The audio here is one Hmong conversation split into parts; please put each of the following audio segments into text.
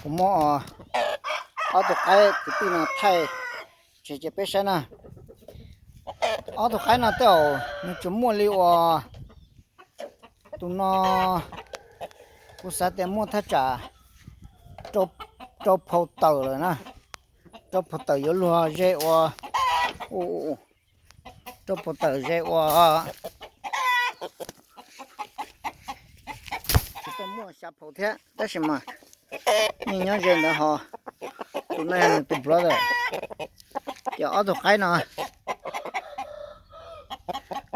Kuv muab ob tug qaib kwv tij no thaij tseg cia peb saib na. Ob tug qaib no tej zaum nws tsuas muaj li uas tus no, kuv xav tias muaj thaj tsam rau phau tawm lawm na. Rau phau tawm yuav luag ze ua, rau phau tawm ze ua, tsis tau muaj xya phau thiab tab sis mas yeej nyob ze ntawd ho. Tus no yog nws tus brother. Ces ob tug qaib no,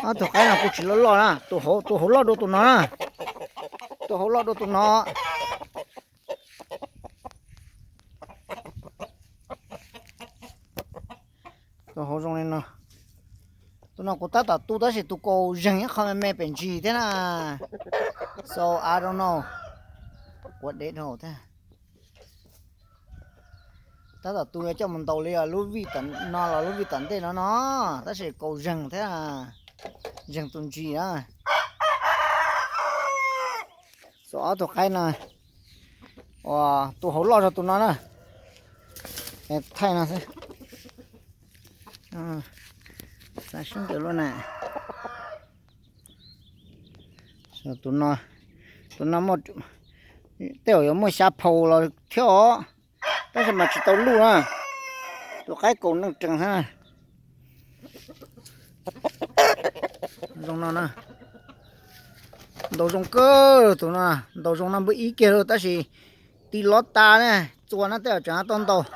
ob tug qaib no kuj tsis loj loj na, tus hauv loj dua tus no na. Tus hauv loj dua tus no. Tus hauv zoo li no. Tus no kuv tab tom tu tab sis tus kaus zeeg ib qho me me pem ntsis thiab na. So I don't know. Kuv dev dhau thiab. Tab tom tu yuav coj mus ntaus li lub vij tom no los lub vij tom ntej no no, tab sis kaus zeeg thiab, zeeg tus ntsis na. Xov ob tug qaib no, tus hauv loj zog tus no na. Thaij no xwb. Xav sib ncaws lub na. Tus no, tus no tej zaum yuav muaj xya phau los thiab os, tab sis mas tsis tau luj na. Tus qaib kaus neej rees thiab. Zoo no na. Ntaus zoo kawg tus no, ntaus zoo no npawb ib kiag lawm tab sis ti lov tas ne, txua no tej zaum tseem tau ntaus.